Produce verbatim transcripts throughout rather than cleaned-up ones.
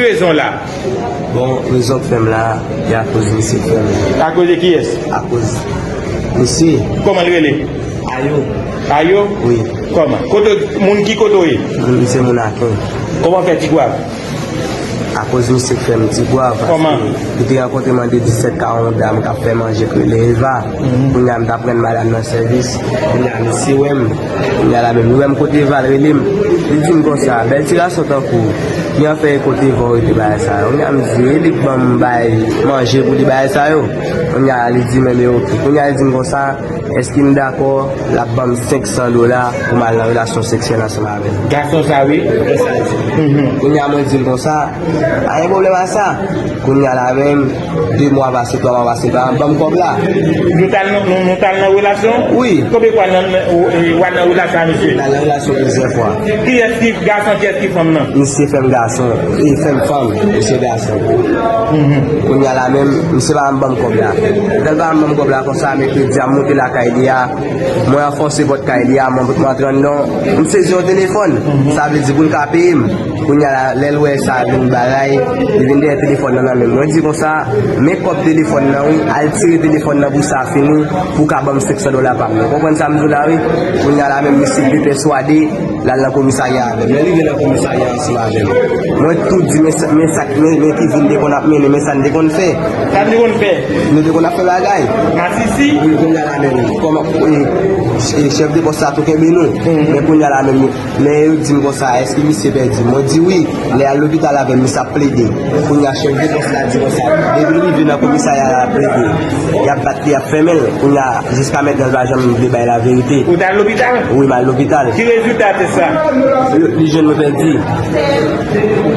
Rezon la? Bon, rezon k fè m la, e akoz misye k fè m. Akoz de kiyès? Akoz misye. Kòman l rele? Ayo. Ayo? Wi. Kòman? Kote, moun ki kote w ye? M se moun Aken. Kòman w fè Tigwav? Akoz misye k fè m Tigwav, paske li te rankontre m an de disèt ka yon dam k ap fè manje k rele Eva. Kounye a m t ap rann madanm nan sèvis. Kounye a misye wè m. Kounye a la menm li wè m kote Eva, l rele m. Li di m konsa, bèl ti gason tankou w, ki an fè kote Eva w rete bagay sa yo. Kounye a m di, e li k ban m bay manje pou li bagay sa yo. Kounye a li di, men, men oke. Kounye a li di m konsa, èske m dakò l ap ban m senk san dola pou m al nan relasyon seksyèl ansanm avè l? Gason sa, wi. Kounye a mwen di l konsa, pa gen pwoblèm a sa. Kounye a la menm, de mwa pase, twa mwa pase, l pa janm ban m kòb la. Nou t al nan, nou, nou t al nan relasyon? Wi. Konbyen fwa nan, nan, ou, e, w al nan relasyon a misye? M t al nan relasyon plizyè fwa. Kiyès ki gason, kiyès ki fanm nan? Misye fè m gason, e fè m fanm, misye gason. Kounye a la menm, misye pa janm ban m kòb la. Lè l pa janm ban m kòb la konsa, mèkredi a m moute lakay li a, mwen ranfòse pòt kay li a, mwen, mwen antre anndan, m sezi yon telefòn. Sa vle di pou l ka peye m. Kounye a la, lè l wè sa vin bagay, li vin dèyè telefòn nan nan men m. Mwen di konsa, men kòb telefòn nan wi, al tire telefòn nan pou sa fini, pou w ka ban m senk san dola pa m nan. Ou konprann sa m di w la wi? Kounye a la menm misye depèswade, l al nan komisarya avè m. Lè l rive nan komisarya ansanm avè m, mwen tou di, men sa, men sa, men, men ki vi n te konn ap mennen, men sa n te konn fè. Sa n te konn fè? Nou te konn ap fè bagay. Masisi? Wi, kounye a la menm, kòman, e, e, chèf de pòs la tou kenbe nou. Men kounye a la menm, lè yo di m konsa, èske misye pèdi? Mwen di wi. Lè y al lopital avè m, misye ap plede. Kounye a chèf de pòs la di konsa, depi l rive nan komisarya, l ap plede. Y ap bat li, y ap fèmen l. Kounye a, jiska mentnan, l pa janm vle bay laverite. Ou t al lopital? Wi, m al lopital. Ki rezilta tès sa? Yo, li jwenn mwen pèdi.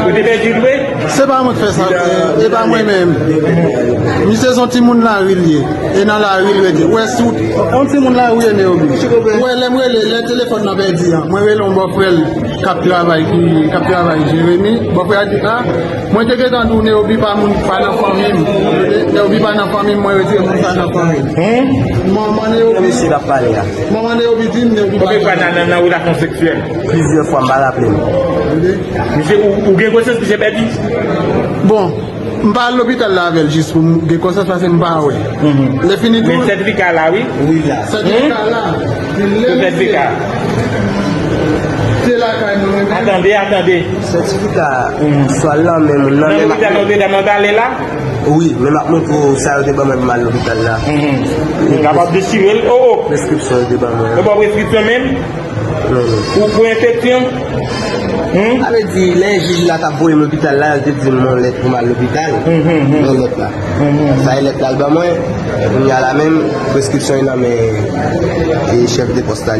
Ou te pèdi l vre? Se pa mwen k fè sa, e, e pa mwen menm. Misye se yon timoun lari l ye. E nan lari l rete. Ou wè si w, yon timoun lari w ye, Neobi. Ou wè lè m rele, lè telefòn nan pèdi an, mwen rele yon bòfrè l k ap travay, ki, k ap travay Jeremi. Bòfrè a di, a, mwen te gentan di w Neobi pa moun, pa nan fanmi m. Neobi pa nan fanmi m, mwen retire moun sa nan fanmi m. Manman Neobi. Misye k ap pale a. Manman Neobi di m, Neobi pa. Konbyen fwa nan, nan, nan relasyon seksyèl? Plizyè fwa, m pa raple m. Misye, ou, ou gen konsyans misye pèdi? Bon, m pa al lopital la avè l jis pou m gen konsyans paske m pa wè. Lè fini tou. Men sètifika la, wi. Wi, la. Sètifika la. Lè misye. Sètifika. Se lakay mwen menm. Atande, atande. Sètifika, swa l nan men moun nan, men m ap. Nan lopital, nan lopital, nan lopital la? Wi, men m ap montre w sa yo te ban mwen pou m al lopital la. Kapab dechire l. O, o. Preskripsyon yo te ban mwen. Yo ba w preskripsyon menm? Non, non. Ou pou enfeksyon? Hmm? Sa vle di, lè jij la t ap voye m lopital la, yo te di m yon lèt pou m al lopital. Yon lèt la. Sa e lèt la l ban mwen. Kounye a la menm, preskripsyon yo nan men, e, chèf de pòs la.